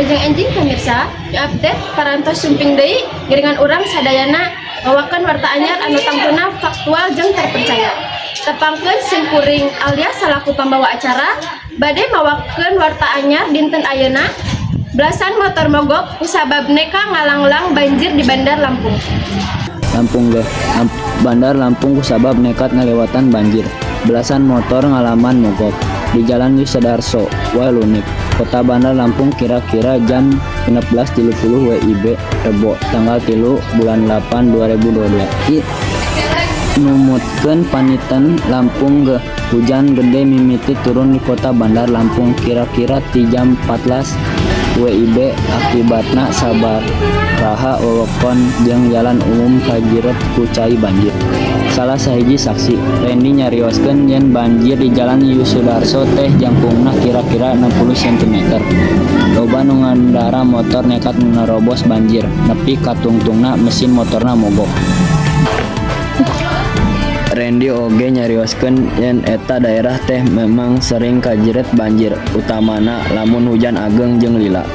Wilujeng enjing, pemirsa, New Update parantos sumping deui ngiringan urang sadayana mawakeun warta anyar anu tangtuna faktual jeung terpercaya. Tepangkeun sim kuring alias salaku pambawa acara bade mawakeun warta anyar dinten ayeuna, belasan motor mogok kusabab neka ngalanglang banjir di Bandar Lampung. Lampung ge Bandar Lampung kusabab nekat ngalewatan banjir. Belasan motor ngalaman mogok di Jalan Yos Sudarso, Way Lunik, Kota Bandar Lampung, kira-kira jam 16.30 WIB, Rebo, tanggal 3 bulan 8 2022. I numutkeun paniten Lampung ge, hujan gede mimiti turun di Kota Bandar Lampung kira-kira ti jam 14 WIB. Akibatna, sabaraha wewengkon jeung jalan umum kajiret ku cai banjir. Salah sahiji saksi, Randy, nyarioskeun yen banjir di Jalan Yos Sudarso teh jangkungna kira-kira 60 cm. Loba nu ngendara motor nekat nerobos banjir nepi ka tungtungna mesin motorna mogok. Randy oge nyarioskeun yen eta daerah teh memang sering kajiret banjir, utamana lamun hujan ageng jeung lila.